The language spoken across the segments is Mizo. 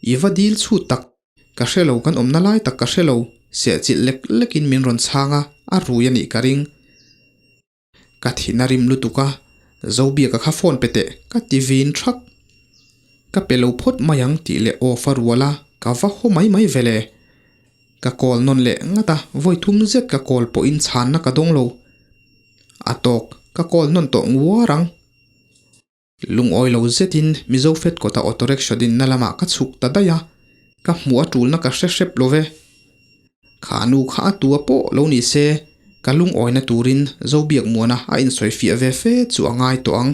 I va dil chhut tak, ka hre lo kan awmna lai tak ka hre lo, sehchilh lek lekin min rawn chhang a, a rui a nih ka ring. Ka thin a rim lutuk a, Zobiaka kha phone pe teh ka ti vin thak. Ka pe lo phawt mai ang tih leh off a rual a, ka va haw mai mai ve le. Ka call nawn leh ngat a, vawi thum zet ka call pawhin chhanna ka dawng lo. A tawk, ka call nawn tawh nguar ang. Lungawi lo zetin Mizo Fet kawta auto rickshaw dinna lamah ka chhuk ta daih a, ka hmuh a tulna ka hre hrep lo ve. Kha nu kha a tua pawh lo ni se, ka lungawina turin Zobiakmuana a insawifiah ve fe chu a ngai tawh ang.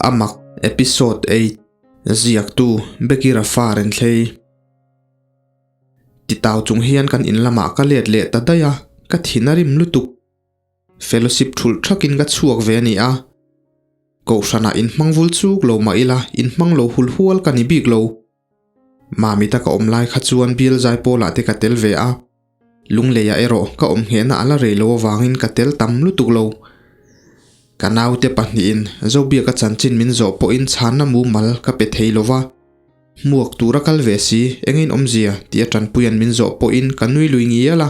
Amak Episode 8 Ziaktu Becky Rafa Renthlei Titau chung hian kan in lamah ka let leh ta daih a, ka thin a rim lutuk. Fellowship thulh thakin ka chhuak ve a ni a. Kohhranah inhmang vul chuk lo mah ila inhmang lo hul hual ka ni bik lo. Mami ta ka awm lai kha chuan bial zai pawlah te ka tel ve a, Lungleiah erawh ka awm nghehna a la rei lo avangin ka tel tam lutuk lo. Ka naute pahnihin Zobiaka chanchin min zawh pawhin chhanna mumal ka pe thei lo va, hmuak tura kal ve si engin awmzia tih a tanpuian min zawh pawhin ka nui lui ngial a.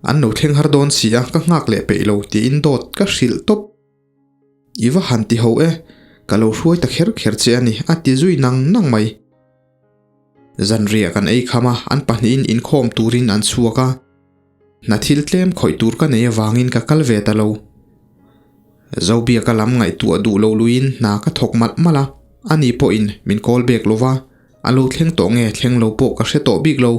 An lo thleng har dawn si a, ka nghak leh peih lo tiin dawt ka hrilh tawp. I va han ti ho e, ka lo hruai ta kher kher che a ni, a ti zui nang nang mai. Zanriah kan ei kham a, an pahnihin inkhawm turin an chhuak a. Hna thil tlem khawih tur ka nei avangin ka kal ve ta lo. Zobiaka lam ngaihtuah duh lo luiin hna ka thawk malh malh a, ani pawhin min call back lo va, a lo thleng tawh nge thleng lo pawh ka hre tawh bik lo.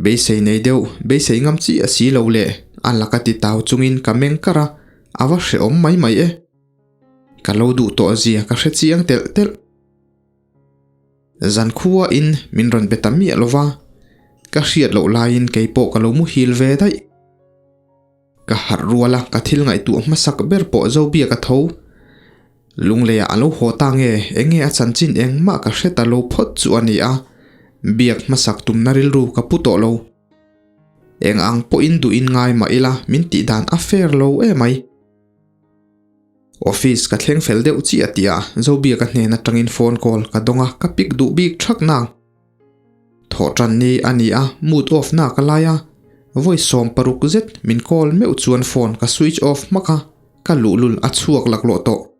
Beisei nei deuh, beisei ngam chi a si lo le, a laka ti tau chungin ka meng kar a, a va hrehawm mai mai e. Ka lo duh tawh zia ka hre chiang telh telh. Zankhua in min rawn be ta miah lo va, ka hriat loh laiin kei pawh ka lo muhil ve daih. Ka harh rual a, ka thil ngaihtuah hmasak ber pawh Zobia ka tho. Lungleiah a lo haw ta nge, enge a chanchin engmah ka hre ta lo phawt chu a ni a, biak hmasak tumna rilru ka pu tawh lo. Eng ang pawhin duhin ngai mah ila min tih dan a fair lo emai. Office ka thleng fel deuh chiah tih ah Zobia ka hnen atangin phone call ka dawng a, ka pick duh bik thak nang. Thawhṭan ni a ni a, mood off na ka lai a, vawi 60 zet min call meuh chuan phone ka switch off hmak a, ka luhlul a chhuak laklawh tawh.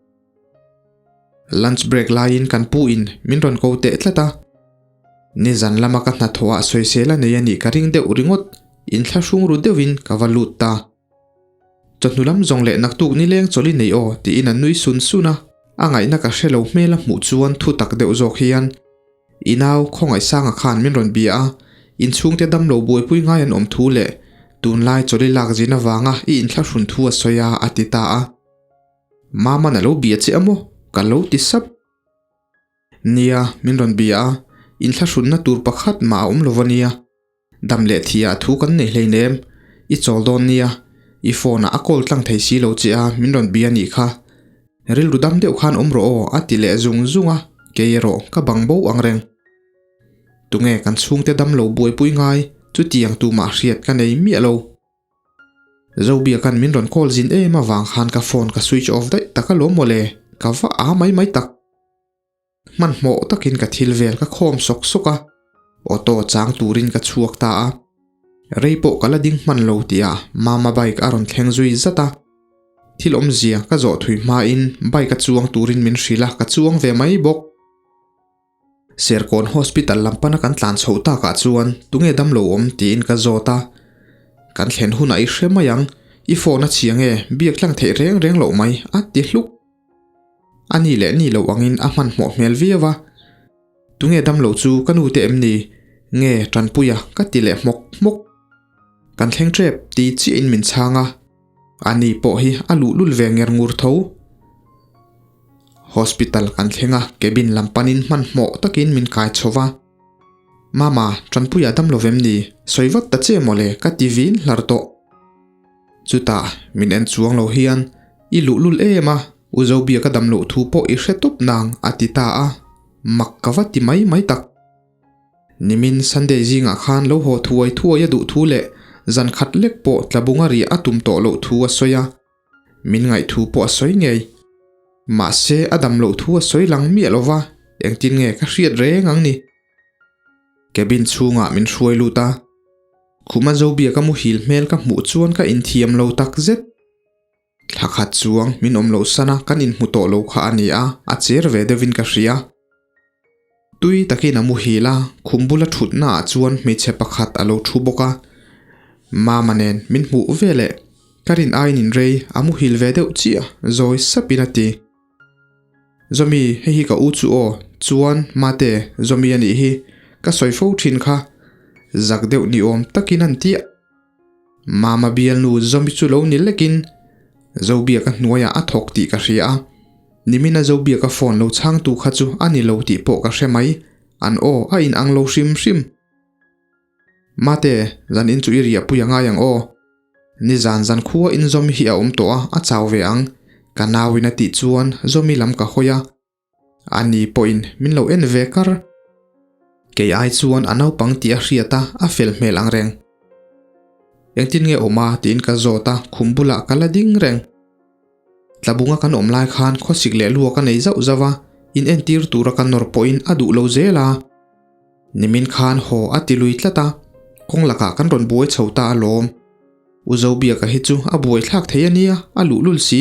Lunch break laiin kan pu in min rawn ko teh tlat a, nizan lama ka hnathawh ah sawisel a nei a nih ka ring deuh ringawt, inthlahrung ru deuhin ka va lut ta. Chawhnu lam zawng leh naktuk nileng chawlh i nei aw tiin a nui sun sun a, a ngaihna ka hre lo hmel a hmuh chuan thu tak deuh zawk hian I nau Khawngaihsanga khan min rawn bia a, inchhungte damlo buaipui ngai an awm thu leh tunlai chawlh i lak zin avanga i inthlahrun thu a sawi a a ti ta a. Mama'n a lo bia che a maw? Ka lo ti sap. Nia, min rawn bia a, inthlahrunna tur pakhat mah a awm lo va nia. Dam leh thih ah thu kan nei hleinem, i chawl dawn nia, i phone ah a call tlang thei si lo che a, min rawn bia nih kha. Rilru dam deuh khan awm rawh aw a ti leh zung zung a, kei erawh ka bang bo ang reng. Tunge kan chhungte dam lo buaipui ngai, chutiang tumah hriat ka nei miah lo. Zobiaka'n min rawn call zin em avang khan ka phone ka switch off daih tak alawm mawle, ka va a mai mai tak. Hmanhmawh takin ka thil vel ka khawm sawk sawk a, auto chang turin ka chhuak ta a. Rei pawh ka la ding hman lo tihah Mama bike a rawn thleng zui zat a. Thil awmzia ka zawh thui hmain bike a chuang turin min hrilh a, ka chuang ve mai bawk. Serkawn Hospital lam pana kan tlan chhoh takah chuan tunge damlo awm tiin ka zawt a. Kan thlen hunah i hre mai ang, i phone a chhia nge biak tlang theih reng reng loh mai a ti hluk. A ni leh ni lo angin a hmanhmawh hmel viau a, Tunge damlo chu ka nu te em ni? Nge Tanpuia ka ti leh hmawk hmawk. Kan thleng tep ti chiahin min chhang a, a ni pawh hi a luhlul ve nger ngur tho. Hospital kan thleng a, cabin lam panin hmanhmawh takin min kai chho va. Mama, Tanpuia damlo vem ni? Sawi vat ta che mawle ka ti vin hlar tawh. Chutah min en chuang lo hian, I luhlul em a, U Zobia ka dam loh thu pawh i hre tawp nang a ti ta a, mak ka va ti mai mai tak. Nimin Sunday zingah khan lo haw thuai thuai a duh thu leh zan khat lek pawh tlabunga riah a tum tawh loh thu a sawi a, min ngaih thu pawh a sawi ngei. Mahse a dam loh thu a sawi lang miah lo va, engtin nge ka hriat reng ang ni? Cabin chhungah min hruai lut a, khuma Zobiaka muhil hmel ka hmuh chuan ka inthiam lo tak zet. Thla khat chuang min awm loh sana kan inhmu tawh lo kha a ni a, a cher ve deuhin ka hria. Tui takin a muhil a, khum bula thutna ah chuan hmeichhe pakhat a lo thu bawk a. Mama nen min hmuh ve leh ka rin aiin inrei a muhil ve deuh chiah zawi sapin a ti. Zawmi, hei hi ka u chu aw, chuan Mate, Zawmi a nih hi, ka sawi fo thin kha, zak deuh ni awm takin an ti a. Mama bialnu Zawmi chu lo ni lekin Zobiaka hnuaiah a thawk tih ka hria a, nimina Zobiaka phone lo chhangtu kha chu a ni lo tih pawh ka hre mai, an aw a inang lo hrim hrim. Mate, zan in chu i riahpui a ngai ang aw. Nizan zan khua in Zawmi hi a awm tawh a, a chau ve ang, ka nauin a tih chuan Zawmi lam ka hawi a. Ani pawhin min lo en ve kar. Kei ai chuan a naupang tih a hriat a, a fel hmel ang reng. Engtin nge awm a tiin ka zawt a, khum bulah ka la ding reng. Tlabunga kan awm lai khan khawsik leh lua ka nei zauh zauh a, in entir tura ka nawr pawhin a duh lo zel a. Nimin khan haw a ti lui tlat a, kawng lakah kan rawn buai chho ta alawm. U Zobiaka hi chu a buaithlak thei a nia, a luhlul si.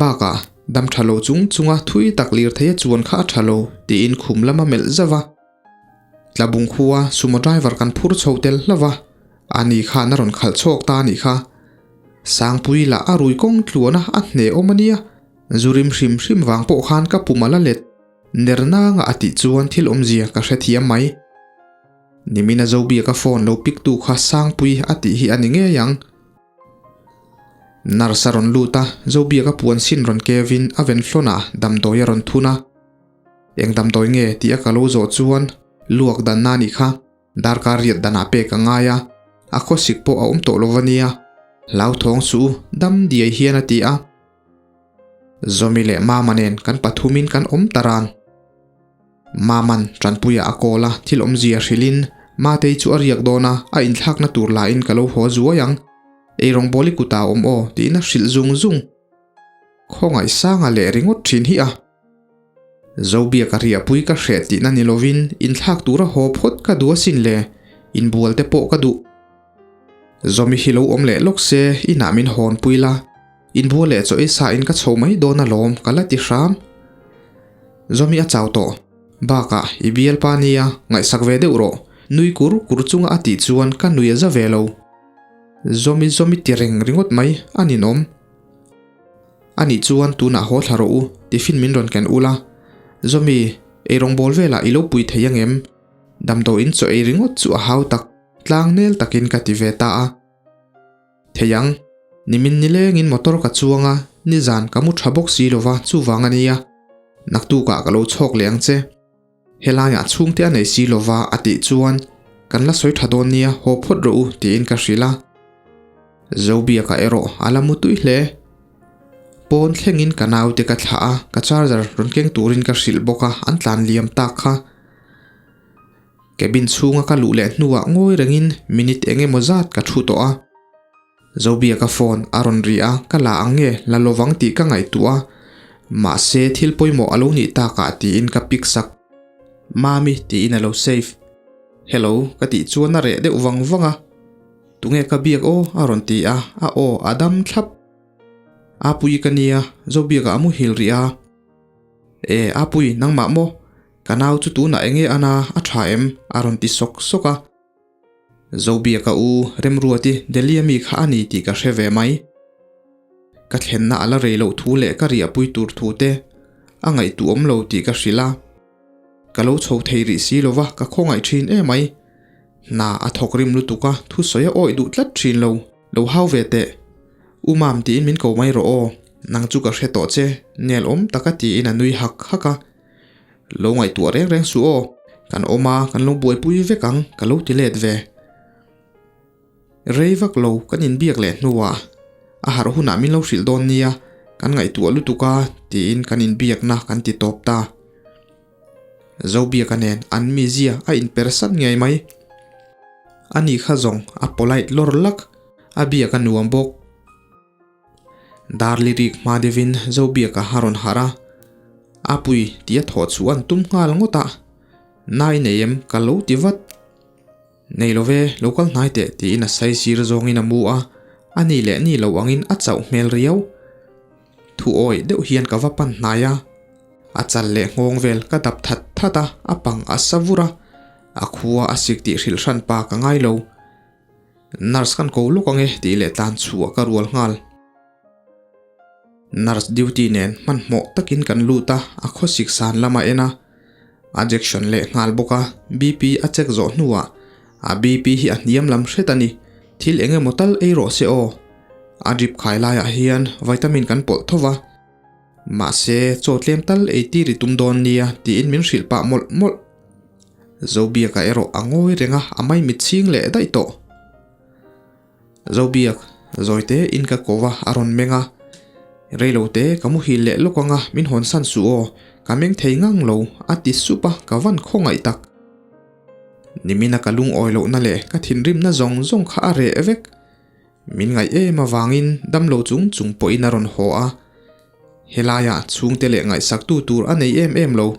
Bakah, dam tha lo chung chunga thui tak lirthei a chuan kha a tha lo, tiin khum lam a melh zauh a. Tlabung khua sumo driver kan phur chho tel hlauh a, ani khan a rawn khalh chhawk ta a nih kha. Sangpui lah a rui kawng tluan a, a hne awm a nia. Zu rim hrim hrim vang pawh khan ka pum a la let. Ner nanga a tih chuan thil awmzia ka hrethiam mai. Nimina Zobiaka phone lo pick tu kha Sangpui a tih hi a ni ngei ang. Nurse a rawn lut a, Zobiaka puan sin rawn kevin a venhlawnah damdawi a rawn thun a. Eng damdawi nge tih a ka lo zawh chuan luak danna a nih kha, darkar riat danah pek a ngai a, a khawsik pawh a awm tawh lo va nia, hlauthawng suh u, dam diai hian a ti a. Zawmi leh Mama nen kan pathumin kan awm ta ran. Maman Tanpuia a call a, thil awmzia hrilhin Matei chu a riak dawn a, a inthlakna tur lahin ka lo haw zuai ang. Eirawngbawl i kutah a awm aw tiin a hrilh zung zung. Khawngaih sanga leh ringawt thin hi a. Zobiaka riahpui ka hreh tihna ni lovin inthlak tura haw phawt ka duh asin le, inbual te pawh ka duh. Zawmi hi lo awm leh lawk se inah min hawnpui la. Inbual leh chaw ei sa in ka chho mai dawn alawm ka la ti hram. Zawmi a chau tawh. Bakah i bialpa nia ngaihsak ve deuh rawh. Nui kur kur chunga a tih chuan ka nui a za ve lo. Zawmi zawmi ti reng ringawt mai a ninawm. Anih chuan tunah haw thla rawh u, tiffin min rawn ken ula. Zawmi, eirawng bawl velah i lo pui thei angem? Damdawiin chaw ei ringawt chu a hau tak, tlang nel takin ka ti ve ta a. Thei ang, nimin nilengin motor ka chuang a, nizan ka mu tha bawk si lova chuvang a nia. Naktukah ka lo chhawk leh ang che. Helaiah chhungte a nei si lova a tih chuan kan la sawi tha dawn nia haw phawt rawh u tiin ka hrilh a. Zobiaka erawh a la mu tui hle. Pawn thlengin ka naute ka thlah a, ka charger rawn keng turin ka hrilh bawk a, an tlan liam tak kha. Cabin chhunga ka luh leh hnuah ngawi rengin minute eng emaw zat ka thu tawh a. Zobiaka phone a rawn ri a, ka la ang nge, la lovang tih ka ngaihtuah a. Mahse thil pawimawh a lo nih takah tiin ka pick sak. Mami tiin a lo save. Hello ka tih chuan a reh deuh vang vang a. Tunge ka biak aw a rawn ti a, a aw a dam thlap. Apuii ka nia, Zobiaka a muhil rih a. E Apui nangmah maw? Ka nau chu tunah enge ana a tha em? a rawn ti sawk sawk a. Zobiaka u Remruati Delhi ami kha a ni tih ka hre ve mai. Ka thlenna a la rei loh thu leh ka riahpui tur thu te a ngaihtuah awm lo tih ka hrilh a. Ka lo chho thei rih si lova ka khawngaih thin emai. Hna a thawk rim lutuk a, thusawi a awih duh tlat thin lo. Lo hau ve teh. U Mam tiin min ko mai rawh aw, nang chu ka hre tawh che, nel awm taka tiin a nui hak hak a. Lo ngaihtuah reng reng suh aw, kan awm a, kan lo buaipui vek ang, ka lo ti let ve. Rei vak lo kan inbiak leh hnuah a harh hunah min lo hrilh dawn nia, kan ngaihtuah lutuk a tiin kan inbiakna kan ti tawp ta. Zobiaka nen an mizia a inpersan ngei mai. Ani kha zawng a polite lawr lak, a biak a nuam bawk. Dar lirik hma deuhin Zobiaka a rawn harh a, A pui tih a thawh chu an tum nghal ngawt a, Nai nei em ka lo ti vat. Nei lo ve, lo kal hnai teh tiin a saisir zawngin a mu a, a ni leh ni lo angin a chauh hmel riau. Thu awih deuh hian ka va pan hnai a, a chal leh nghawng vel ka dap that that a, a pang a sa vur a, a khua a sik tih hrilh hran pa ka ngai lo. Nurse kan ko lawk ange tih leh tlan chhuah ka rual nghal. Nurse duty nen hmanhmawh takin kan lut a, a khawsik san lam a en a, a jection leh nghal bawk a, BP a check zawh hnuah a BP hi a hniam lam hret a ni, thil eng emaw tal ei rawh se aw. A drip khai laiah hian vitamin kan pawlh tho va, mahse chaw tlem tal ei tir i tum dawn nia tiin min hrilh pah mawlh mawlh. Zobiaka erawh a ngawi reng a, a maimit chhing leh daih tawh. Zobiak, zawite in ka ko va a rawn meng a, Reilote ka muhil leh lawk anga min hawn san suh aw, ka meng thei ngang lo a ti sup a, ka van khawngaih tak. Nimina ka lungawi lohna leh ka thinrimna zawng zawng kha a reh vek. Min ngaih em avangin damlo chung chung pawhin a rawn haw a, helaiah chhungte leh ngaihsaktu tur a nei em em lo.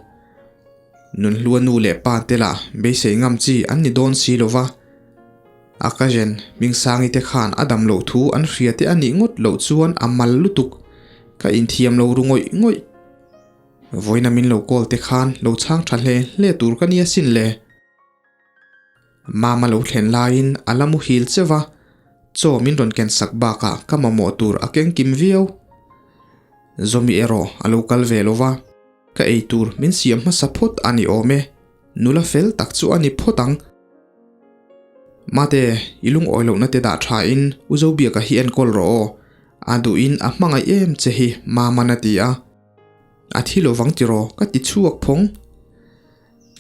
Nunhlua nu leh pa te lah beisei ngam chi an ni dawn si lo va. A cousin Hmingsangi te khan a dam loh thu an hria te a nih ngawt loh chuan a mal lutuk. Ka inthiam lo ru ngawih ngawih. Vawiina min lo call te khan lo chhang tha hle hle tur ka nia sin le. Mama lo thlen laiin a la muhil che va, chaw min rawn ken sak bakah ka mamawh tur a keng kim viau. Zawmi erawh a lo kal ve lo va. Ka ei tur min siam hmasa phawt a ni awm e, nula fel tak chu a ni phawt ang. Mate, i lungawi lohna te dah tha in U Zobiaka hi enkawl rawh aw, a duhin a hmangaih em che hi Maman a ti a. A thi lovang tiraw ka ti chhuak phawng.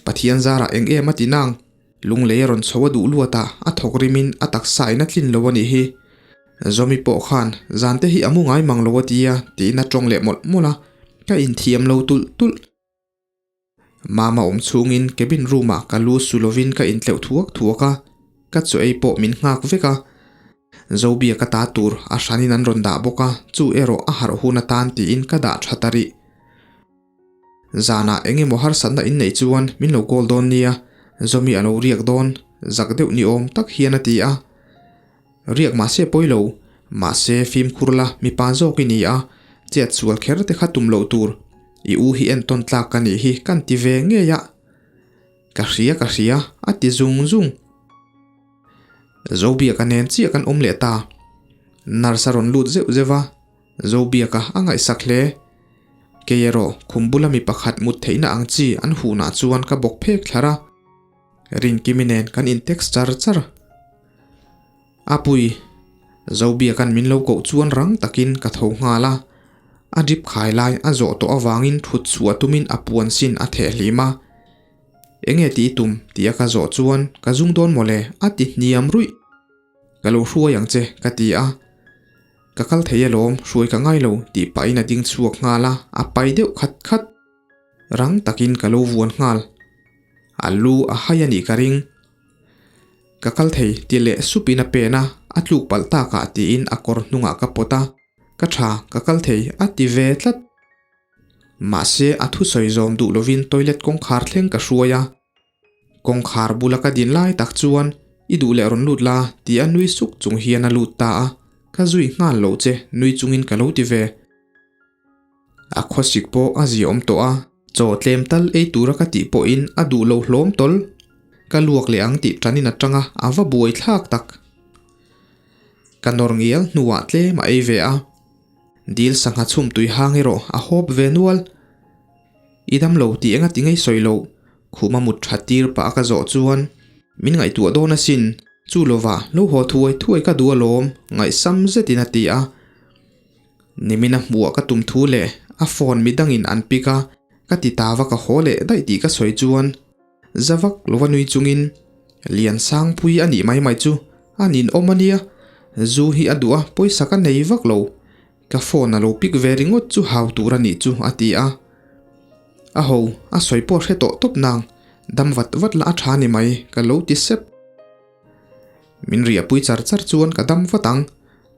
Pathian zarah eng em a ti nang, lunglei a rawn chho a duh luat a, a thawk rimin a taksa in a tlin lo a nih hi. Zawmi pawh khan zan te hi a mu ngai mang lo a tia tiin a tawng leh mawlh mawlh a, ka inthiam lo tulh tulh. Mama awm chhungin cabin room ah ka lu su lovin ka intleuh thuak thuak a, ka chaw ei pawh min nghak vek a. Zobia ka ta tur a hranin an rawn dah bawk a, chu erawh a harh hun atan tiin ka dah tha ta rih. Zanah eng emaw harsatna in neih chuan min lo call dawn nia, Zawmi a lo riak dawn, zak deuh ni awm tak hian a ti a. Riak mahse pawi lo, mahse fimkhur la mipa zawk i ni a, chet sual kher te kha tum loh tur, i u hi entawn tlak ka nih hi kan ti ve ngei a. Ka hria ka hria a ti zung zung. Zobiaka nen chiah kan awm leh ta. Nurse a rawn lut zeuh zeuh va. Zobiaka a ngaihsak hle. Kei erawh khum bula mi pakhat mut theihna ang chi an hunah chuan ka bawk phek thlar a. Rinkimi nen kan in text char char. A pui, Zobiaka'n min lo koh chuan rang takin ka tho nghal a. A drip khai lai a zawh tawh avangin thut chhuah tumin a puan sin a theh hlim a. Enge tih i tum tih a ka zawh chuan ka zung dawn mawle a ti hniam ruih. Ka lo hruai ang che ka ti a. Ka kal thei alawm, hruai ka ngai lo tih pahin a ding chhuak nghal a, a pai deuh khat khat. Rang takin ka lo vuan nghal. A lu a hai a nih ka ring. Ka kal thei ti leh supin a pen a, a tluk palh takah tiin a kawr hnungah ka pawt a, ka tha, ka kal thei a ti ve tlat. Mahse a thusawi zawm duh lovin toilet kawngkhar thleng ka hruai a. Kawngkhar bula ka din lai tak chuan i duh leh rawn lut la tih a nui suk chung hian a lut ta a, ka zui nghal loh che nui chungin ka lo ti ve. A khawsik pawh a ziaawm tawh a, chaw tlem tal ei tura ka tih pawhin a duh lo hlawm tawl. Ka luak leh ang tih tanin a tang a, a va buai thlak tak. Ka nawr ngial hnuah tlem a ei ve a, dil sangha chhum tui hang erawh a hawp ve nual. I dam lo tih enga ti ngei sawi loh, khuma mut tha tir pah a ka zawh chuan min ngaihtuah dawn asin, chu lovah lo haw thuai thuai ka duh alawm ngaihsam zetin a ti a. Nimina hmuh ka tum thu leh a phone midangin an pick a, ka ti ta va ka haw leh daih tih ka sawi chuan za vak lova nui chungin Liansangpui a nih mai mai chu a ninawm a nia, zu hi a duh a pawisa ka nei vak lo, Ka phone a lo pick ve ringawt chu hau tur a nih chu a ti a. A ho, a sawi pawh hre tawh tawp nang, dam vat vat la a tha ni mai ka lo ti sep. Min riahpui char char chuan ka dam vat ang,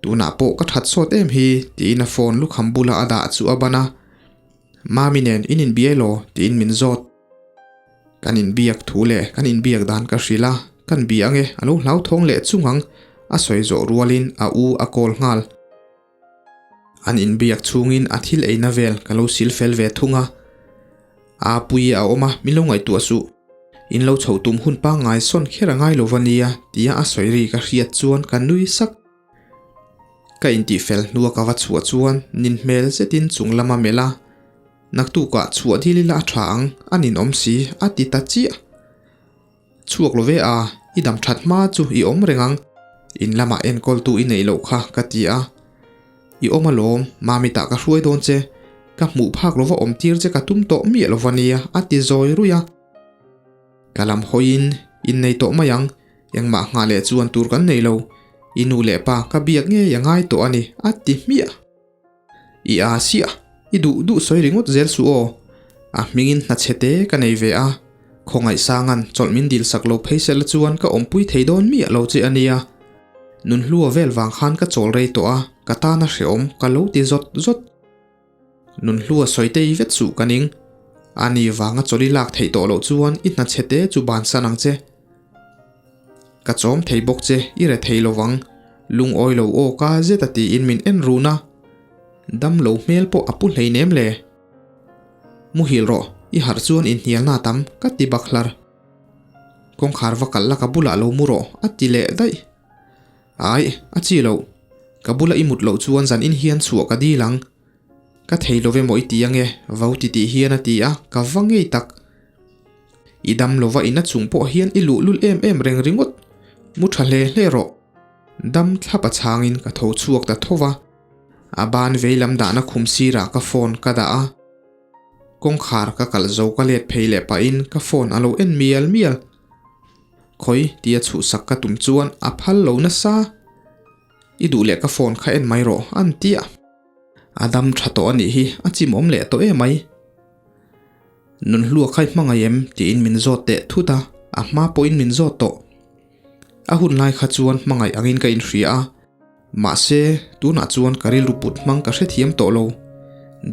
tunah pawh ka that sawt em hi, tiin a phone lukham bula a dah chu a ban a. Mami nen in inbiai law? tiin min zawt. Kan inbiak thu leh kan inbiak dan ka hrilh a, kan bia ange a lo hlauthawng leh chung ang, a sawi zawh rualin a u a call nghal. An inbiak chhungin a thil eina vel ka lo sil fel ve thung a. Aa pui a awm a, min lo ngaihtuah suh. In lo chhoh tum hun pangngai sawn kher a ngai lo va nia tia a sawi ri ka hriat chuan ka nui sak. Ka intih fel hnua ka va chhuah chuan nin hmel zetin chung lama melh a, Naktukah chhuah dil ila a tha ang, a ninawm si a ti ta chiah. Chhuak lo ve a, i dam that hma chu i awm reng ang, in lamah enkawltu i neih loh kha ka ti a. I awm alawm, Mamitah ka hruai dawn che, ka hmuh phak lova awm tir che ka tum tawh miah lova nia a ti zawi ruih a. Ka lam hawiin innei tawh mai ang, engmah nghah leh chuan tur kan nei lo, i nu leh pa ka biak ngei a ngai tawh a ni a ti hmiah. I a siah, i duh duh sawi ringawt zel suh aw. A hmingin hna chhe te ka nei ve a, khawngaih sangan chawlh min dil sak lo phei sela chuan ka awmpui thei dawn miah lo che a nia. Nunhlua vel vang khan ka chawl rei tawh a, ka tana hreawm ka lo ti zawt zawt. Nunhlua sawi tei vet suh ka ning. A ni vanga chawlh i lak theih tawh loh chuan i hna chhe te chu bansan ang che. Ka chawm thei bawk che, i re thei lo vang. Lungawi lo aw ka zet a tiin min en run a. Dam lo hmel pawh a pu hleinem le. Muhil rawh, i harh chuan inhnialna a tam, ka ti bak hlar. Kawngkhar va kalh la ka bulah lo mu rawh, a ti leh daih. Aih, a chi loh. Ka bula i mut loh chuan zan in hian chhuah ka dil ang. Ka thei lo ve maw i ti ange, vau ti tih hian a ti a, ka va ngei tak. I dam lova ina chung pawh hian i luhlul em em reng ringawt. Mu tha hle hle rawh. Dam thlap a chhangin ka tho chhuak ta tho va. A ban vei lam dahna khum sirah ka phone ka dah a. Kawngkhar ka kalh zo ka let phei leh pahin ka phone a lo en mial mial. Khawi tia chhuhsak ka tum chuan a phal lo nasa. I duh leh ka phone kha en mai rawh an ti a. A dam tha tawh a nih hi, a chimawm leh tawh em mai. Nunhlua kha i hmangaih em? tiin min zawt teh thut a, a hma pawhin min zawt tawh. A hun lai kha chuan hmangaih angin ka inhria a, mahse tunah chuan ka rilru put hmang ka hrethiam tawh lo.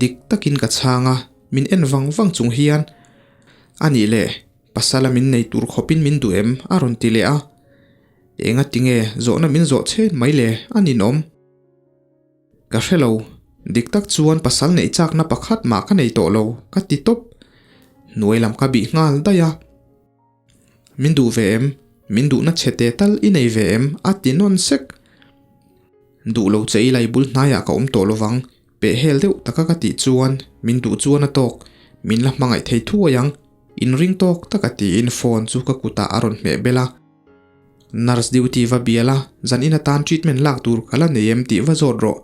Dik takin ka chhang a, min en vang vang chung hian, A nih leh, pasala min nei tur khawpin min duh em? a rawn ti leh a. Enga tinge zawhna min zawh chhen mai le, a ninawm. Ka hre lo, dik tak chuan pasal neih chakna pakhat mah ka nei tawh lo, ka ti tawp. Hnuai lam ka bih nghal daih a. Min duh ve em? Min duhna chhe te tal i nei ve em? a ti nawn sek. Duh lo che ila i bul hnaiah ka awm tawh lovang, peh hel deuh taka ka tih chuan min duh chuan a tawk, min la hmangaih thei thuai ang, inring tawk taka tiin phone chu ka kutah a rawn hmeh bel a. Nurse duty va bial a, zan in atan treatment lak tur ka la nei em tih va zawt rawh.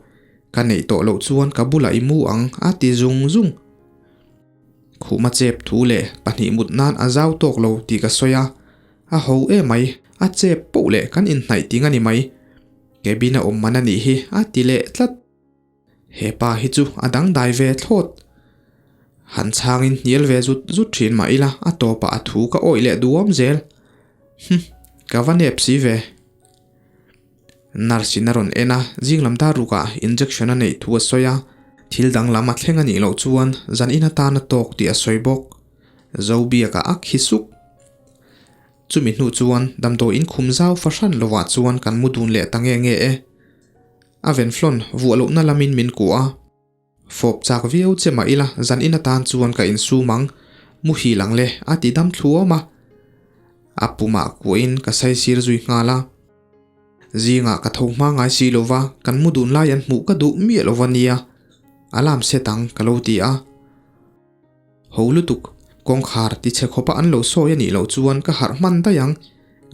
Ka neih tawh loh chuan ka bulah i mu ang a ti zung zung. Khuma chep thu leh pahnih mut nan a zau tawk lo tih ka sawi a, a ho emai, a chep poh leh kan inhnaih ting a ni mai. Cabin a awm man a nih hi a ti leh tlat. He pa hi chu a dangdai ve thlawt. Han chhangin hnial ve zut zut thin mah ila a tawpah a thu ka awih leh duam zel. Hum, ka va nep si ve. Nurse in a rawn en a, zing lam dar rukah injection a neih thu a sawi a, thil danglam a thleng a nih loh chuan zan in atan a tawk tih a sawi bawk. Zobiaka a khi suk. Chumi hnu chuan damdawi in khum zau fahran lovah chuan kan mu dun leh ta nge nge e. A venflon vuah lohna lamin min kuah a. Fawp chak viau che mah ila zan in atan chuan ka insum ang, muhil ang le a ti dam thluam a. A pumah kuahin ka saisir zui nghal a. Zingah ka tho hma ngai si lova kan mu dun lai an hmuh ka duh miah lova nia, alarm set ang ka lo ti a. Ho lutuk, kawngkhar ti chhe khawpa an lo sawi a nih loh chuan ka harh hman daih ang,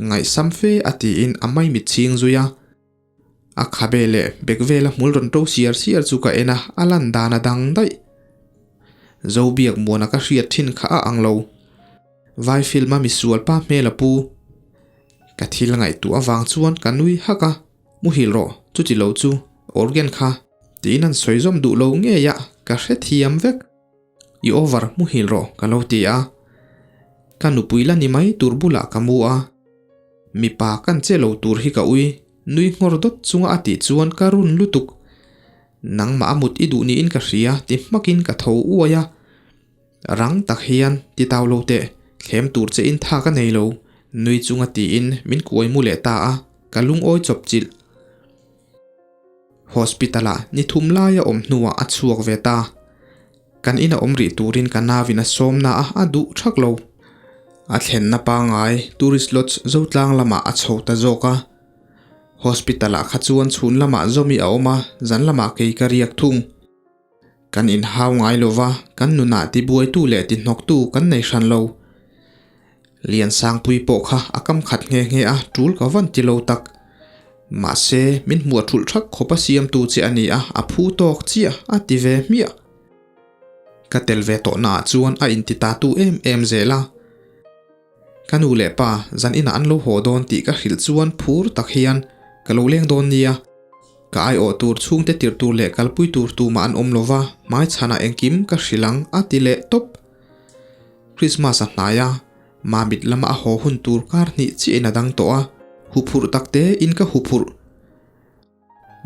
ngaihsam fe a tiin a maimit chhing zui a. A khabe leh bek vela hmul rawn to siar siar chu ka en a, a lan dan a dang daih. Zobiak muana ka hriat thin kha a ang lo. Vai film a misual pa hmel a pu. Ka thil ngaihtuah avang chuan ka nui hak a, muhil rawh, chuti lo chu organ kha tiin an sawi zawm duh lo ngei a, ka hrethiam vek. I over muhil rawh ka lo ti a. Ka nupui la ni mai tur bulah ka mu a. Mipa kan che lo tur hi ka ui, nui nghawr dawt chunga a tih chuan ka run lutuk. Nangmah a mut i duh niin ka hria ti hmakin ka tho uai a. Rang tak hian ti tau lo teh, thlem tur che in tha ka nei lo, nui chunga tiin min kuai mu leh ta a, ka lungawi chawp chilh. Hospital ah ni thum laia awm hnuah a chhuak ve ta. Kan ina awm rih turin ka nauin a sawmna a a duh thak lo. A thlenna pangngai Tourist Lodge Zotlang lamah a chho ta zawk a. Hospital ah kha chuan chhun lamah Zawmi a awm a, zan lamah kei ka riak thung. Kan inhau ngai lo va, kan nunah tibuaitu leh tihnawktu kan nei hran lo. Liansangpui pawh kha a kam khat nghe nghe a, tul ka van ti lo tak. Mahse, min hmuah thulh thak khawp a siamtu che a ni a, a phu tawk chiah a ti ve hmiah. Ka tel ve tawhnaah chuan a inti tatu em em zel a. Ka nu leh pa zan inah an lo haw dawn tih ka hrilh chuan phur tak hian ka lo leng dawn nia. Ka aiawh tur chhungte tirh tur leh kalpui tur tumah an awm lova, hmaichhanah engkim ka hrilh ang a ti leh tawp. Christmas a hnai a, Mamit lama a haw hun tur kar hnih chiahin a dang tawh a, huphurh tak te in ka huphurh.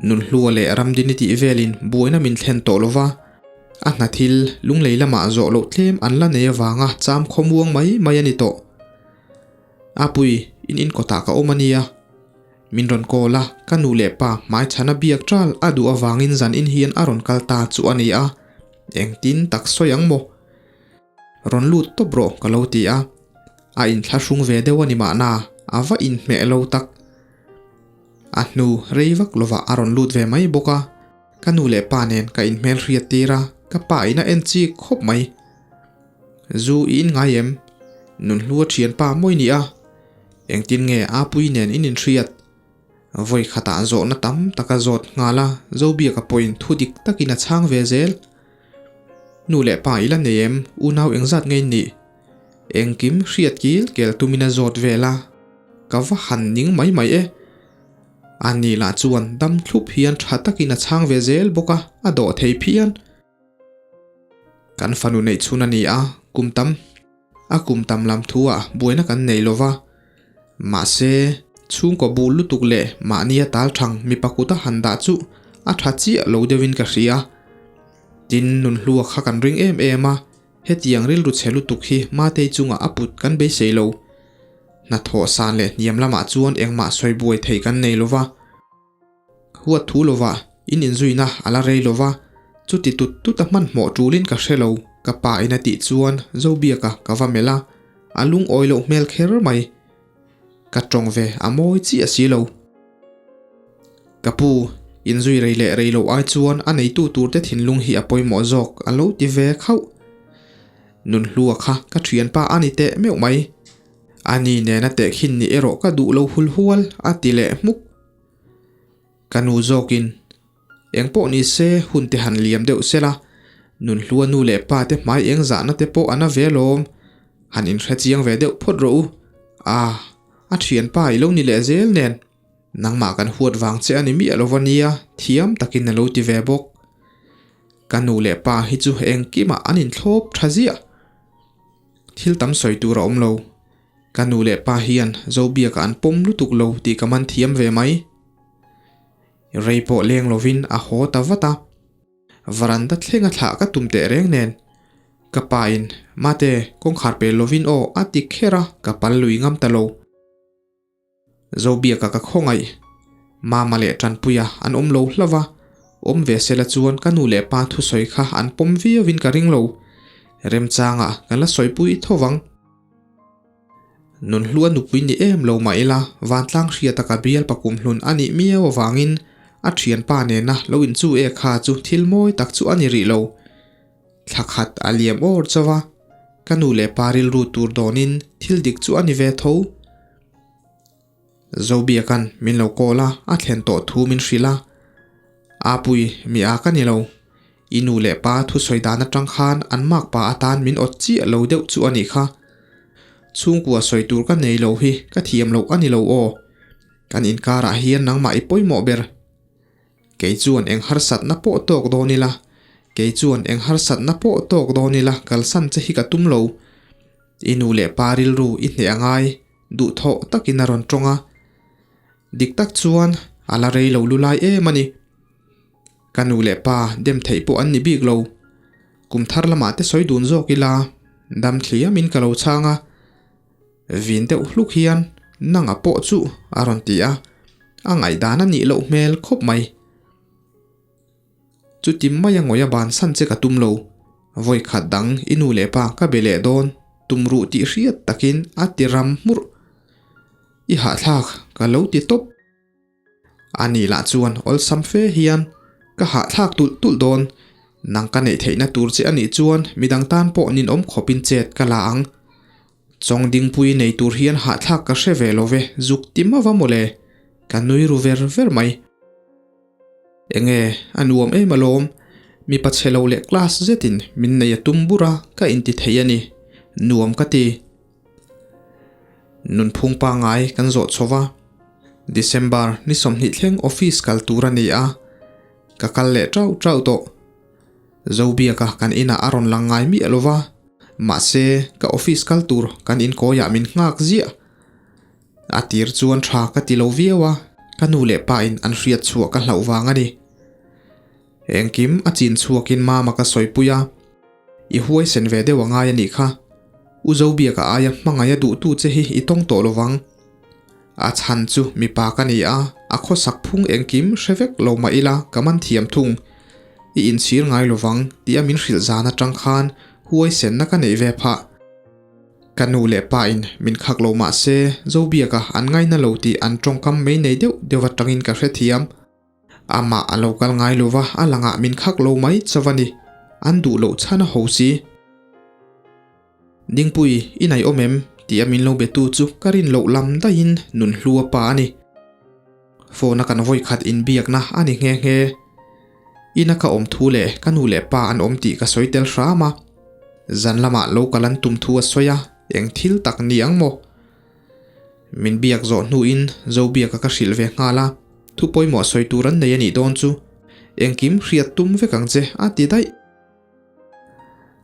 Nunhlua leh Ramdini tih velin buaina min thlen tawh lova, a hna thil lunglei lamah zawh loh tlem an la nei avanga cham khawmuang mai mai a ni tawh. Apui, in inkawtah ka awm a nia. Min rawn call a, ka nu leh pa hmaichhana biak ṭal a duh avangin zan in hian a rawn kal ta chu a ni a, engtin tak sawi ang maw? Rawn lut tawp rawh ka lo ti a, a inthlahrung ve deuh a ni mahna, a va inhmeh lo tak. A hnu rei vak lovah a rawn lut ve mai bawk a, ka nu leh pa nen ka inhmel hriat tir a, ka pa in a en chik khawp mai. Zu i in ngai em? Nunhlua thianpa mawi ni a, engtin nge Apuii nen in inhriat? Vawi khatah zawhna tam tak a zawt nghal a, Zobiaka pawhin thu dik takin a chhang ve zel. Nu leh pa i la nei em? Unau engzat nge in nih? Engkim hriat kil kel tumin a zawt vel a, ka va han ning mai mai e. A ni lah chuan dam thlup hian tha takin a chhang ve zel bawk a, a dawh thei phian. Kan fanu neih chhun a ni a, kum tam a kum tam lam thu ah buaina kan nei lo va. Mahse, chhungkaw bul lutuk leh mahnia tal thang mipa kuta han dah chu a tha chiah lo deuhin ka hria. Tin, nunhlua kha kan ring em em a, Hetiang rilru chhe lutuk hi Matei chungah a put kan beisei lo. Hnathawh san leh hniam lamah chuan engmah sawi buai thei kan nei lova. Huat thu lovah in inzuina a la rei lova, chuti tut tut a hmanhmawh tulin ka hre lo, ka pa in a tih chuan Zobiaka ka va melh a, a lungawi loh hmel kher mai. Ka tawng ve a mawi chiah si lo. Ka pu, inzui rei leh rei loh ai chuan a neitu turte thinlung hi a pawimawh zawk a lo ti ve khauh. Nunhlua kha ka thianpa a ni teh meuh mai. A ni nena tehkhin ni erawh ka duh lo hul hual a ti leh hmuk. Ka nu zawkin Engpawh ni se hun te han liam deuh sela, Nunhlua nu leh pa te hmai eng zahna te pawh a na ve alawm. Han inhre chiang ve deuh phawt rawh u. Ah, a thianpa i lo ni leh zel nen. Nangmah kan huat vang che a ni miah lo va nia, thiam takin a lo ti ve bawk. Ka nu leh pa hi chu engkimah an inthlawp tha ziah. Thil tam sawi tur a awm lo. Ka nu leh pa hian Zobiaka an pawm lutuk lo tih ka man thiam ve mai. Rei pawh leng lovin a haw ta vat a. Varanda thlenga thlah ka tum teh reng nen. Ka pa in, Mate, kawngkhar pel lovin aw a ti kher a, ka pal lui ngam ta lo. Zobiaka ka khawngaih. Mama leh Tanpuia an awm lo hlauh a, awm ve sela chuan ka nu leh pa thusawi kha an pawm viauin ka ring lo. Remchangah kan la sawipui tho vang. Nunhlua nupui ni em lo mah ila, vantlang hriata ka bial pakumhlun a nih miau avangin a thianpa nena lo inchu e kha chu thil mawi tak chu a ni rih lo. Thla khat a liam awr chauh a, ka nu leh pa rilru tur dawnin thil dik chu a ni ve tho. Zobiaka'n min lo call a, a thlen tawh thu min hrilh a. Apui, mi a ka ni lo. I nu leh pa thusawi dan atang khan an mak pa atan min awt chiah lo deuh chu a nih kha. Chhungkua sawi tur ka nei lo hi ka thiam loh a ni lo aw. Kan inkarah hian nangmah i pawimawh ber. Kei chuan eng harsatna pawh tawk dawn ila, kei chuan eng harsatna pawh tawk dawn ila kalsan che hi ka tum lo. I nu leh pa rilru i hneh a ngai. Duhthawh takin a rawn tawng a. Dik tak chuan a la rei lo lulai em a ni. Ka nu leh pa dem theih pawh an ni bik lo. Kum thar lamah te sawi dun zawk ila dam thliamin ka lo chhang a. Vin deuh hluk hian nanga pawh chu a rawn ti a, a ngaihdan a nih loh hmel khawp mai. Chuti maia ngawih a bansan che ka tum lo, vawi khat dang i nu leh pa ka be leh dawn tum ruh tih hriat takin a ti ram hmurh. I hahthlak ka lo ti tawp. A ni lah chuan awlsam fe hian ka hahthlak tulh tulh dawn, nang ka neih theihna tur che a nih chuan midang tan pawh ninawm khawpin chet ka la ang. Chawng dingpui nei tur hian hahthlak ka hre ve lo ve, zuk ti mava mawle, ka nui ru ver ver mai. Enge, a nuam em alawm, mipa chhe lo leh class zetin min nei a tum bur a, ka inti thei a ni, nuam ka ti. Nunphung pangai kan zawh chho va, December ni 20 thleng office kal tur a ni a, ka kal leh tauh tauh tawh. Zobiaka kan inah a rawn lang ngai miah lo va, mahse ka office kal tur kan inkawiah min nghak ziah. A tir chuan tha ka ti lo viau a, ka nu leh pa in an hriat chhuah ka hlauh vang a ni. Engkim a chin chhuakin mama ka sawipui a, I huaisen ve deuh a ngai a nih kha. U Zobiaka aia hmangaih a duhtu che hi i tawng tawh lo vang. A chhan chu mipa ka ni a, a khawsak phung engkim hre vek lo mah ila ka man thiam thung. I inchhir ngai lo vang tih a min hrilh zan atang khan huaisenna ka neih ve phah. Ka nu leh pa in min khak lo mah se Zobiaka an ngaina lo tih an tawngkam mei nei deuh deuh atangin ka hrethiam. Amah a lo kal ngai lova a langah min khak lo mai chauh a ni. An duh loh chhan a ho si. Dingpui, i naih awm em? tih a min lo betu chu ka rin loh lam daihin Nunhlu a pa a ni. Phone a kan vawi khat inbiakna a ni nghe nghe. Ina ka awm thu leh ka nu leh pa an awm tih ka sawi tel hram a. Zan lamah lo kal an tum thu a sawi a, eng thil tak ni ang maw? Min biak zawh hnuin Zobiaka ka hrilh ve nghal a, thu pawimawh sawi tur an nei a nih dawn chu. Engkim hriat tum vek ang che a ti daih.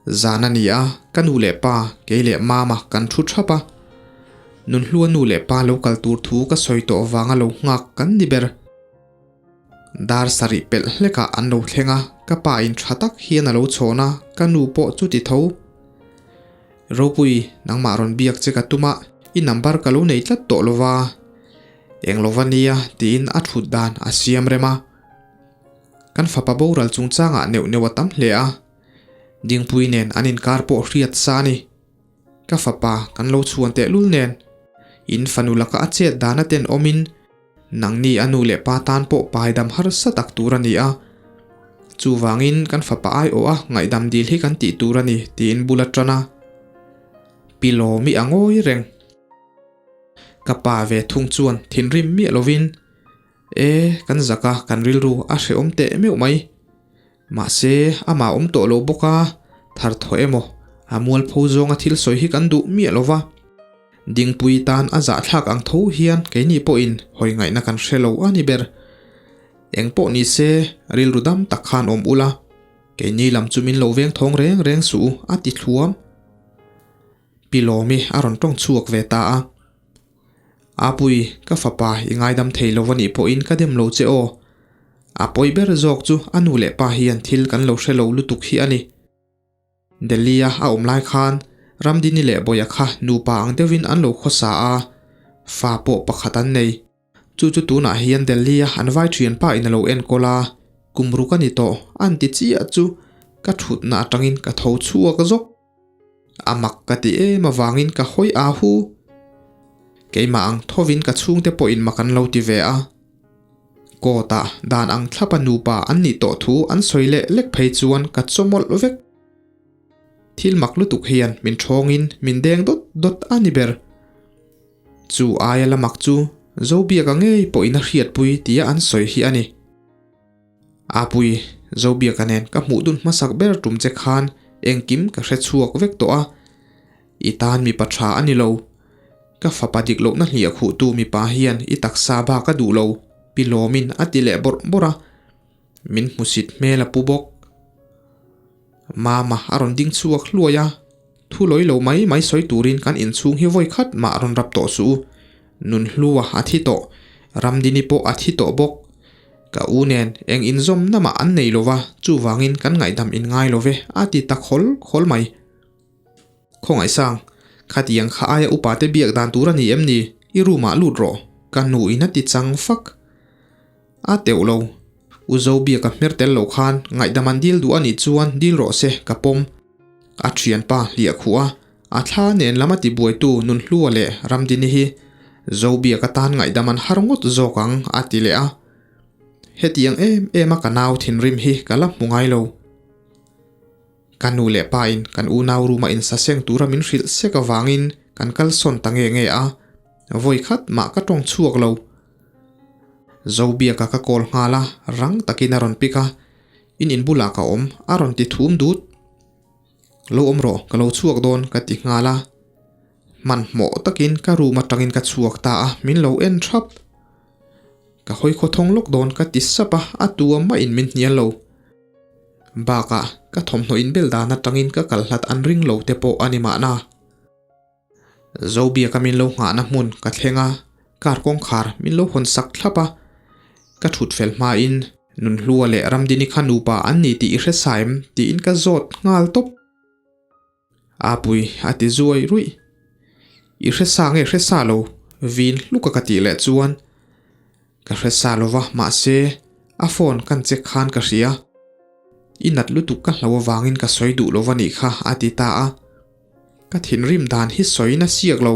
Zan a ni a, ka nu leh pa, kei leh mama kan thu thap a. Nunhlua nu leh pa lo kal tur thu ka sawi tawh vanga lo nghak kan ni ber. Dar sarih pelh hlekah an lo thleng a, ka pa in tha tak hian a lo chhawn a, ka nu pawh chuti tho. Ropui, nangmah rawn biak che ka tum a, i number ka lo nei tlat tawh lo va. Eng lo va nia tiin a thut dan a siam rem a. Kan fapa boral chungchangah neuh neuh a tam hle a, Dingpui nen an inkar pawh hriat sa a ni. Ka fapa kan lo chhuan tehlul nen, in fanu laka a chet dan a tenawmin, Nangni a nu leh pa tan pawh paidam harsa tak tur a ni a, chuvangin kan fapa aiawh a ngaihdam dil hi kan tih tur a ni tiin bul a tan a. Pi Lawmi a ngawi reng. Ka pa ve thung chuan thinrim miah lovin, E, kan zak a, kan rilru a hrehawm teh meuh mai. Mahse, amah awm tawh lo bawk a, thar thaw emaw, a mualpho zawnga thil sawi hi kan duh miah lo va. Dingpui tan a zahthlak ang tho hian keini pawhin hawi ngaihna kan hre lo a ni ber. Eng pawh ni se, rilru dam tak khan awm ula, keini lam chu min lo veng thawng reng reng suh u, a ti thluam. Pi Lawmi a rawn tawng chhuak ve ta a. Apui, ka fapa i ngaidam thei lo anih pawhin ka dem lo che aw. A pawi ber zawk chu a nu leh pa hian thil kan lo hre lo lutuk hi a ni. Delhi-a a awm lai khan Ramdini leh Bawia kha nupa ang deuhin an lo khawsa a, fa pawh pakhat an nei. Chu chu tunah hian Delhi-a an vai thianpa in a lo enkawl a, kum ruk a ni tawh an ti chiah chu ka thutna atangin ka tho chhuak zawk. A mak ka ti em avangin ka hawi a hu. Keimah ang thovin ka chhungte pawhin mak an lo ti ve a. Court-ah dan ang thlapa nupa an nih tawh thu an sawi leh lek phei chuan ka chawmawlh vek. Thil mak lutuk hian min thawngin min deng dawt dawt a ni ber. Chu aia la mak chu Zobiaka ngei pawhin a hriatpui tia an sawi hi a ni. Apui, Zobiaka nen ka hmuh dun hmasak ber tum che khan engkim ka hre chhuak vek tawh a, i tan mipa tha a ni lo. Ka fapa dik lohna hliah khuhtu mipa hian i taksa bak a duh lo, Pi Lawmin a ti leh bawrh bawrh a, min hmusit hmel a pu bawk. Mama a rawn ding chhuak hluai a. Thu lawi lo mai mai sawi turin kan inchhung hi vawi khat mah rawn rap tawh suh u. Nunhlua a thi tawh, Ramdini pawh a thi tawh bawk. Ka u nen eng inzawmna mah an nei lova, chuvangin kan ngaihdam in ngai lo ve, a ti ta khawl khawl mai. Khawngaihsang, khatiang kha aia upa te biak dan tur a ni em ni? I room ah lut rawh, ka nu in a ti chang fak. A teuh lo. U Zobiaka hmer tel lo khan ngaihdam an dil duh a nih chuan dil rawh se, ka pawm. A thianpa hliah khuh a, a thla nen lam a ti buaitu Nunhlua leh Ramdini hi Zobiaka tan ngaihdam an har ngawt zawk ang a ti leh a. Hetiang em em a ka nau thinrim hi ka la hmu ngai lo. Ka nu leh pa in kan unau room a insaseng tura min hrilh sek avangin kan kalsawn ta nge nge a, vawi khat mah ka tawng chhuak lo. Zobiaka ka call nghal a, rang takin a rawn pick a, in in bulah ka awm a rawn ti thum dut. Lo awm rawh, ka lo chhuak dawn ka ti nghal a. Hmanhmawh takin ka room atangin ka chhuak ta a, min lo en thap. Ka hawi khawthawng lawk dawn ka ti sap a, a tu a mah in min hnial lo. Bakah ka thawmhnaw inbel dan atangin ka kal hlat an ring lo te pawh a ni mahna. Zobiaka min lo nghahna hmun ka thleng a, car kawngkhar min lo hawn sak thlap a. Ka thut fel hmain Nunhlua leh Ramdini kha nupa an ni tih i hre sa em tiin ka zawt nghal tawp. Apui a ti zuai ruih. I hre sa nge hre sa lo vin hluka ka tih leh chuan ka hre sa lova mahse a phone kan check khan ka hria. I nat lutuk ka hlo avangin ka sawi duh lova nih kha a ti ta a. Ka thinrim dan hi sawi na siak lo.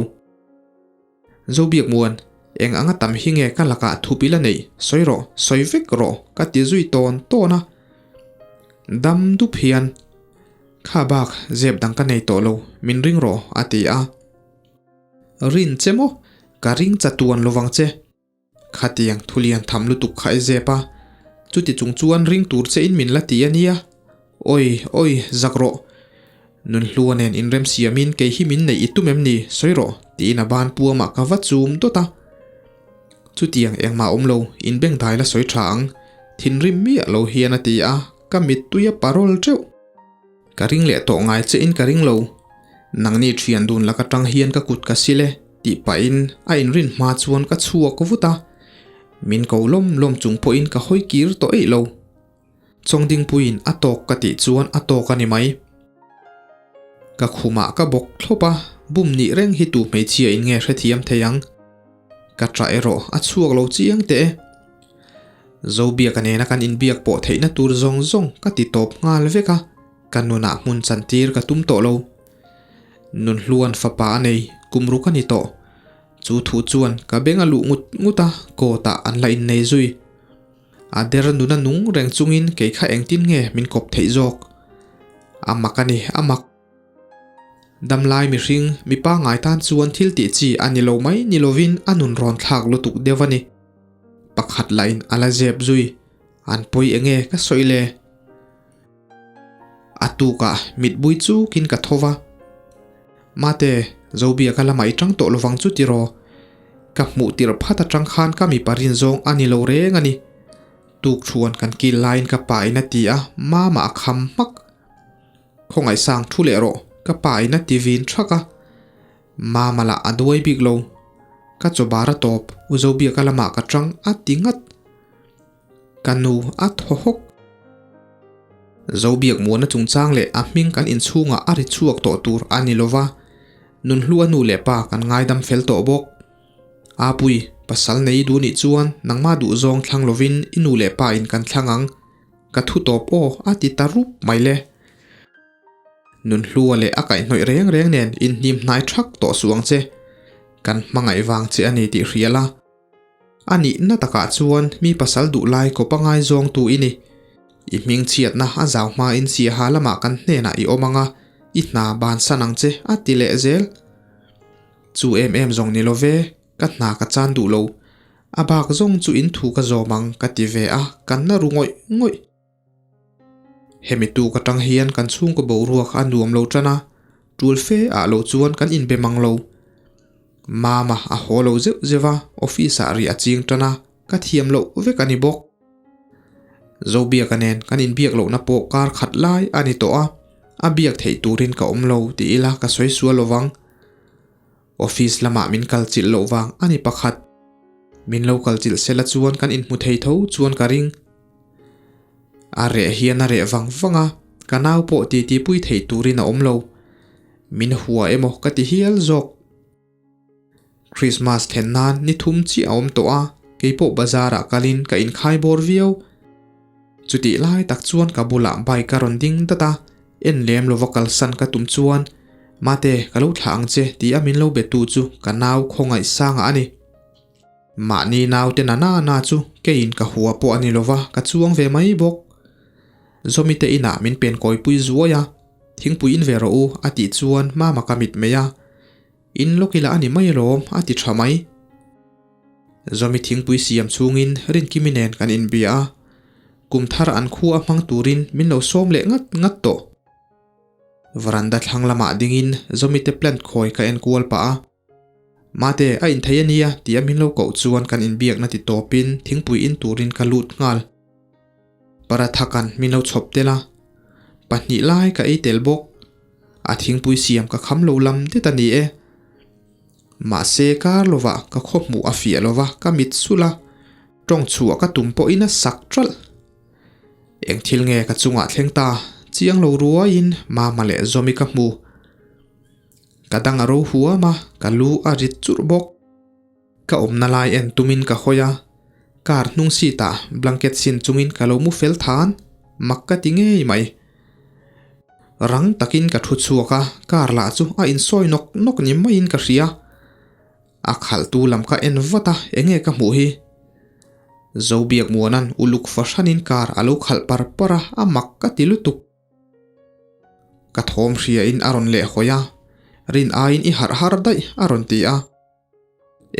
Zobiakmuan, eng anga tam hi nge ka lakah thup ila neih? Sawi rawh, sawi vek rawh, ka ti zui tawn tawn a. Dam dup hian, Kha bak, zep dang ka nei tawh lo, min ring rawh, a ti a. Rin che maw? Ka ring chatuan lovang che. Khatiang thulian tham lutuk kha i zep a, chuti chung chuan ring tur che in min la ti a nia. Awi, awi, zak rawh. Nunhlua nen inrem siamin kei hi min neih i tum em ni, sawi rawh, tiin a ban puamah ka va chum dawt a. Chutiang engmah awm lo, inbengdai la sawi tha ang, thinrim miah lo hian a ti a, ka mittui a parol teuh. Ka ring leh tawh ngai che in ka ring lo. Nangni thian dun lak atang hian ka kut ka sil e, tih pahin a inrin hma chuan ka chhuak vut a. Min ko lawm lawm chung pawhin ka hawi kir tawh eih lo. Chawngdingpuiin a tawk ka tih chuan a tawk a ni mai. Ka khumah ka bawk thlawp a, bum nih reng hi tu hmeichhia in nge hrethiam thei ang. Ka ṭah erawh a chhuak lo chiang teh e. Zobiaka nena kan inbiak pawh theihna tur zawng zawng ka ti tawp nghal vek a, ka nunah hmun chantir ka tum tawh lo. Nunhluan fapa a nei, kum ruk a ni tawh. Chu thu chuan ka beng a luh ngut ngut a, kawtah an la innei zui. A der nuna nung reng chungin kei kha engtin nge min kawp theih zawk? A mak a ni, a mak. Damlai mihring, mi pangngai tan chuan thil tih chi a ni lo mai ni lovin a nun rawn thlak lutuk deuh a ni. Pakhat lahin a la zep zui, an pawi enge ka sawi le? A tukah mitbui chukin ka tho va. Mate, Zobiaka lamah i tang tawh lovang chu tiraw? Ka hmuh tirh phat atang khan ka mipa rin zawng a ni lo reng a ni. Tuk thuan kan kil laiin ka pa in a ti a, mama a kham hmak. Khawngaihsang thu leh rawh, ka pa in a ti vin thak a. Mama lah a duai bik lo. Ka chaw bar a tawp, U Zobiaka lamah ka tang a ti ngat. Ka nu a thaw hawk. Zobiak muana chungchang leh a hming kan inchhungah a ri chhuak tawh tur a ni lova, Nunhlu a nu leh pa kan ngaidam fel tawh bawk. Apui, pasal nei i duh nih chuan nangmah duhzawng thlang lovin i nu leh pa in kan thlang ang. Ka thu tawp aw a ti ta rup mai le. Nunhlua leh a kaihhnawih reng reng nen inhnim hnai thak tawh suh ang che. Kan hmangaih vang che a ni tih hria la. A nihna takah chuan mi pasal duh lai kawp a ngaizawngtu i ni. I hmingchhiatna a zau hmain siaha lamah kan hnenah i awm ang a, i hna bansan ang che a ti leh zel. Chu em em zawng ni lo ve. Ka hna ka chan duh lo. A bak zawng chu in thu ka zawm ang ka ti ve a, kan na ru ngawih ngawih. Hemi tuk atang hian kan chhungkaw boruak a nuam lo tan a, tul fe ah lo chuan kan inbe mang lo. Mama a haw lo zeuh zeuh a, office ah rih a ching tan a, ka thiam loh vek a ni bawk. Zobiaka nen kan inbiak lohna pawh kar khat lai a ni tawh a. A biak theih turin ka awm lo ti ila ka sawi sual lovang. Office lamah min kal chilh loh vang a ni pakhat. Min lo kal chilh sela chuan kan inhmu thei tho chuan ka ring. A reh hian a reh vang vang a, ka nau pawh titi pui theih turin a awm lo. Min hua emaw ka ti hial zawk. Christmas thlen nan ni thum chiah a awm tawh a, keipawh bazar ah kalin ka inkhai bawr viau. Chutih lai tak chuan ka bulah bike a rawn ding dat a, en lem lova kalsan ka tum chuan, Mate, ka lo thlah ang che ti a min lo be tu chu ka nau khawngaih sangah a ni. Mahni naute na na na chu keiin ka hua pawh a ni lova ka chuang ve mai bawk. Zawmi te inah min pen kawipui zuai a, Thingpui in ve rawh u a tih chuan mama ka mit mai a, In lawk ila a ni mai alawm a ti tha mai. Zawmi thingpui siam chhungin Rinkimi nen kan inbia a, kum thar an khua a hmang turin min lo sawm leh ngat ngat tawh. Veranda thlang lamah dingin Zawmi te plant khawi ka en kual pah a, Mate, a inthei a nia ti a min lo koh chuan kan inbiakna ti tawpin thingpui in turin ka lut nghal. Parathakan min lo chhawp tel a, pahnih lai ka ei tel bawk. A thingpui siam ka kham lo lam det a ni e. Mahse kar lovah ka khaw hmuh a fiah lova ka mit sulh a, tawng chhuah ka tum pawhin a sak ṭalh. Eng thil nge ka chungah thleng ta chiang lo ruaiin Mama leh Zawmi ka hmu. Ka dang a ro huam a, ka lu a rit churh bawk. Ka awmna lai en tumin ka hawi a, car hnung seat ah blanket sin chungin ka lo mu fel than, mak ka ti ngei mai. Rang takin ka thu chhuak a, car lah chu a insawi nawk nawk ni maiin ka hria. A khalhtu lam ka en vat a, enge ka hmuh hi? Zobiakmuana'n uluk fahranin car a lo khalh par par a, a mak ka ti lutuk. Ka thawm hriain a rawn leh hawi a, rin aiin i harh har daih a rawn ti a.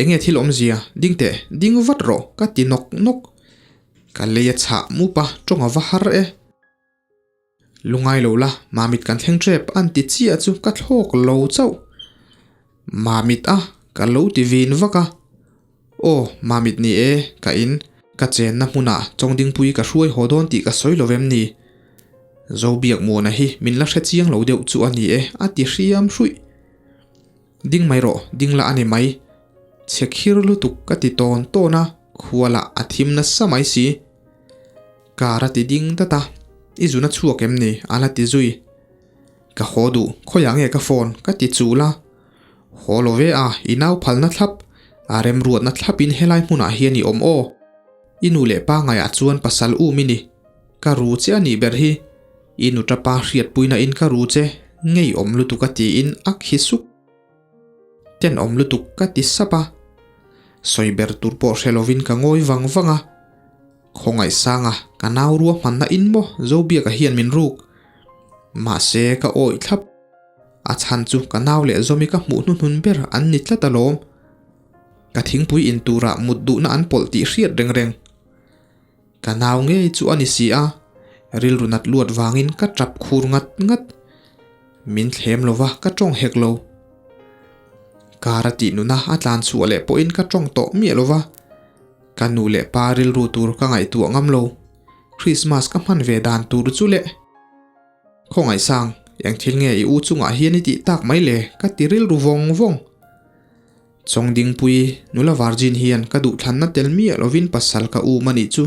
Enge thil awmzia, ding teh, ding vat rawh ka ti nawk nawk. Ka lei a chhah mup a, tawng a va har e. Lungai lo la, Mamit kan thleng tep an ti chiah chu ka thlawk lo chauh. Mamit a, ka lo ti vin vak a. Aw, Mamit ni e, ka in, ka chenna hmunah Chawngdingpui ka hruai haw dawn tih ka sawi lo vem ni? Zobiakmuana hi min la hre chiang lo deuh chu a ni e, a ti hriam hruih. Ding mai rawh, ding la a ni mai. Chhe khir lutuk ka ti tawn tawn a, khua lah a thim nasa mai si. Car a ti ding dat a, I zun a chhuak em ni? a la ti zui. Ka haw duh, khawiah nge ka phone? ka ti chul a. Haw lo ve a, i nau phalna thlap, a remruatna thlapin helai hmunah hian i awm aw. I nu leh pa ngaiah chuan pasal um i ni. Ka ru che a nih ber hi. I nuta pa hriatpuina in ka ru che, ngei awm lutuk a tiin a khi suk. Tenawm lutuk ka ti sap a. Sawi ber tur pawh hre lovin ka ngawi vang vang a. Khawngaihsanga ka nau ruahmanna in maw Zobiaka hian min ruk. Mahse ka awih thlap. A chhan chu ka nau leh Zawmi ka hmuh hnuhnun ber an ni tlat alawm. Ka thingpui in turah mut duhna an pawlh tih hriat reng reng. Ka nau ngei chu a ni si a, rilru nat luat vangin ka tap khur ngat ngat. Min thlem lova ka tawng hek lo. Kar a tih nuna a tlan chhuah leh pawhin ka tawng tawh miah lova. Ka nu leh pa rilru tur ka ngaihtuah ngam lo. Christmas ka hman ve dan tur chu leh. Khawngaihsang, eng thil nge i u chungah hian i tih tak mai le ka ti rilru vawng vawng. Chawngdingpui, nula virgin hian ka duhthlanna tel miah lovin pasal ka um a nih chu.